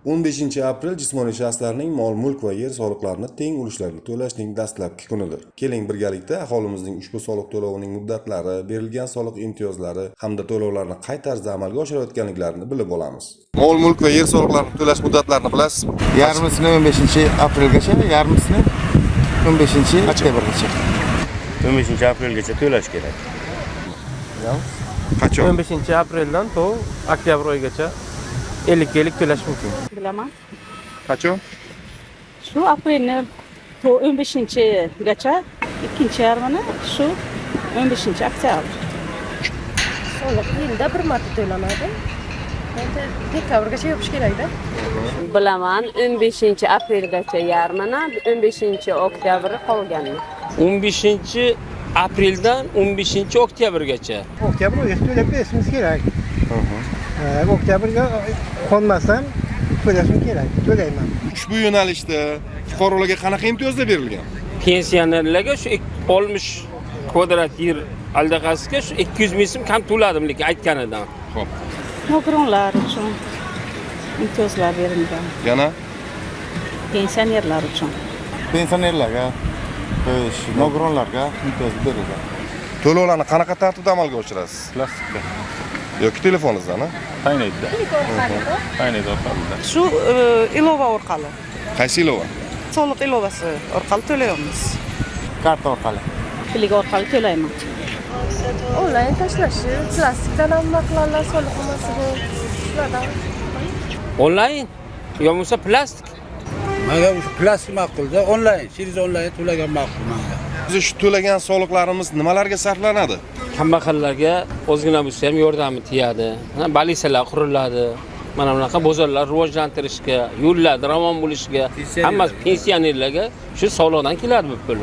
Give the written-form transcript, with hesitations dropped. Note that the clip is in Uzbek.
15 aprel jismoniy shaxslarning mol-mulk va yer soliqlarini teng ulushlarga to'lashning dastlabki kunidir. Keling, birgalikda aholimizning ushbu soliq to'lovining muddatlari, berilgan soliq imtiyozlari hamda to'lovlarni qay tarzda amalga oshirayotganliklarini bilib olamiz. Mol-mulk va yer soliqlarini to'lash muddatlarini bilasizmi? Yarmisini 15 aprelgacha, yarmisini 15 oktyabrgacha. 15 aprelgacha to'lash kerak. Qachon? 15 apreldan to oktyabr oyigacha 50 50 to'lash mumkin. Bilaman. Qachon? Shu aprelni to 15-gacha, ikkinchi yarmini shu 15 oktyabr. Soliq yilda bir marta to'lanadi. Endi dekabrgacha yopish kerakda. Bilaman, 15 aprelgacha yarmini, 15 oktyabr qolganini. 15 apreldan 15 oktyabrgacha. Oktyabr oyi to'lab berishimiz kerak. Oktyabrga qolmasam to'lashim kerak, to'layman. Ushbu yo'nalishda fuqarolarga qanaqa imtiyozlar berilgan? Pensionerlarga shu 60 kvadrat yer aldaqasiga shu 200 ming so'm kam to'ladim, lekin aytganidan. Xo'p. Nogironlar uchun imtiyozlar berilgan. Yana? Pensionerlar uchun. Pensionerlarga, xo'sh, nogironlarga imtiyoz berilgan. To'lovlarni qanaqa tartibda amalga oshirasiz? Plastikda. Yoki telefoningizdan, a? Paynetda. Paynet orqali. Shu ilova orqali. Qaysi ilova? Soliq ilovasi orqali to'layapmiz. Karta orqali. Plik orqali to'layman. Onlayn tashlashi, plastikdan ham nima qiladilar, soliq nimasiga shulardan. Onlayn yo bo'lmasa plastik. Manga o'sha plastik ma'qulda, onlayn, через onlayn to'lagan ma'qul manga. Biz shu to'lagan soliqlarimiz nimalarga sarflanadi? Kambag'allarga ozgina bo'lsa ham yordami tegadi. Mana больница lar quriladi. Mana bunaqa bozorlar rivojlantirishga, yo'llar ravon bo'lishiga, hammasi pensionerlarga shu soliqdan keladi bu pul.